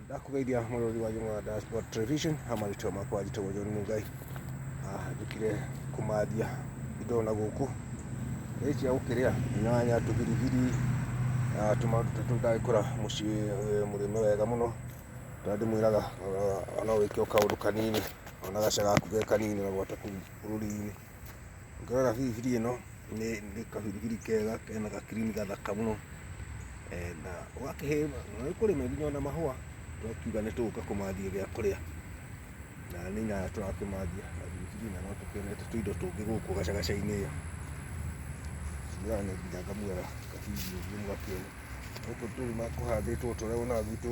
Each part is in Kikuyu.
Ndakũgeithia mũrori wa Jũng'wa Dashboard Television, ha marĩtwa makwa njĩtagwo John Mungai. Njũkire kũmathia indo na gũkũ nĩ cia gũkĩrĩa, nyanya, tũbiribiri, tũmaũndũ ta tũu ndagĩkora mũciĩ mũrĩme wega mũno. Tondũ ndĩmwĩraga no wĩke o kaũndũ kanini ona gaca gaku ge kanini na gwata kũu bũrũri-inĩ. Ũngĩrora biribiri ĩno nĩ kabiribiri kega kena ga green gathaka mũno na ũgakĩhe na nĩ kũrĩma nginya ona mahũa twakiuga nĩ tũgũka kũmathia gĩa kũrĩa. Na nĩ nyanya tũrakĩmathia na biribiri na no tũkĩonete tũindo tũngĩ gũkũ gacagaca-inĩ ĩyo. Thiaga nginya ngamuoya kabindiũ ũguo mũgakĩona. Gũkũ tũrima kũhandĩtwo ta ũrĩa wonaga gwitũ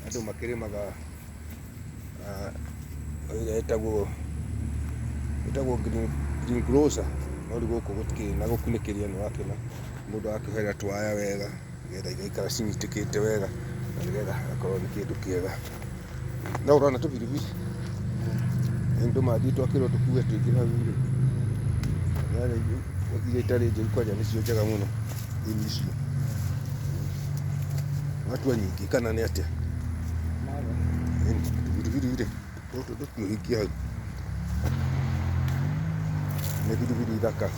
andũ makĩrĩmaga ĩrĩa ĩtagwo green grocer, no rĩu gũkũ gũtikĩrĩ na gũkunĩkĩria nĩ ũrakĩona mũndũ arakĩoherera tũwaya wega nĩgetha igaikara cinyitĩkĩte wega na nĩgetha gakorwo nĩ kĩndũ kĩega. No ũrona tũbiribiri nĩ tũmathiĩ twakĩrwo tũkue tũingĩ hau rĩ, nyanya iria itarĩ njĩru kwanja nĩcio njega mũno, ini icio. Watua nyingĩ kana nĩ atĩa? Tũbiribiri rĩ, tũtũ tũtiũhingie hau. Nĩ biribiri thaka.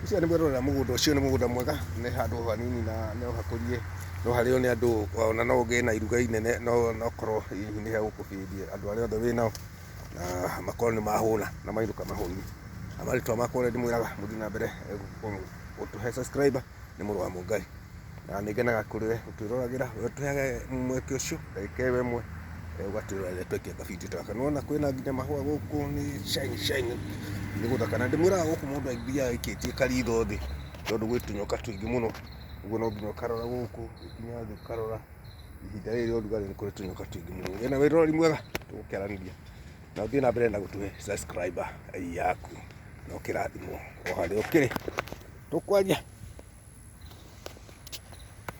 Ũcio nĩ mwĩrorera mũgũnda ũcio nĩ mũgũnda mwega, nĩ handũ hanini na no hakũrie, no harĩo nĩ andũ ona no ũgĩe na iruga inene no okorwo hihi nĩ hegũkũbĩndie andũ arĩa othe wĩnao na makorwo nĩ mahũna na mainũka mahũniĩ. Na marĩtwa makwa ũrĩa ndĩmwĩraga mũthiĩ na mbere gũtũhe subscriber nĩ mũrũ wa Mũngai. Na nĩ ngenaga kũrĩ we ũtwĩroragĩra, we ũtũheaga mweke ũcio ndagĩka ĩyo ĩmwe ũgatwĩrorera rĩrĩa twaikia kabindiũ ta gaka. Nĩ wona kwĩna nginya mahũa gũkũ nĩ shine shine nĩ gũthaka. Na ndĩmwĩraga gũkũ mũndũ athiaga aikĩtie karitho thĩ tondũ gwĩ tũnyoka tũingĩ mũno, ũguo no nginya ũkarora gũkũ, ũgĩkinya thĩ ũkarora. Ihinda rĩrĩ rĩa ũrugarĩ nĩ kũrĩ tũnyoka tũingĩ mũno. Ũgĩe na wĩroreri mwega tũgũkĩaranĩria na ũthiĩ na mbere na gũtũhe subscriber yaku na ũkĩrathimwo o harĩa ũkĩrĩ. Tũkwaria.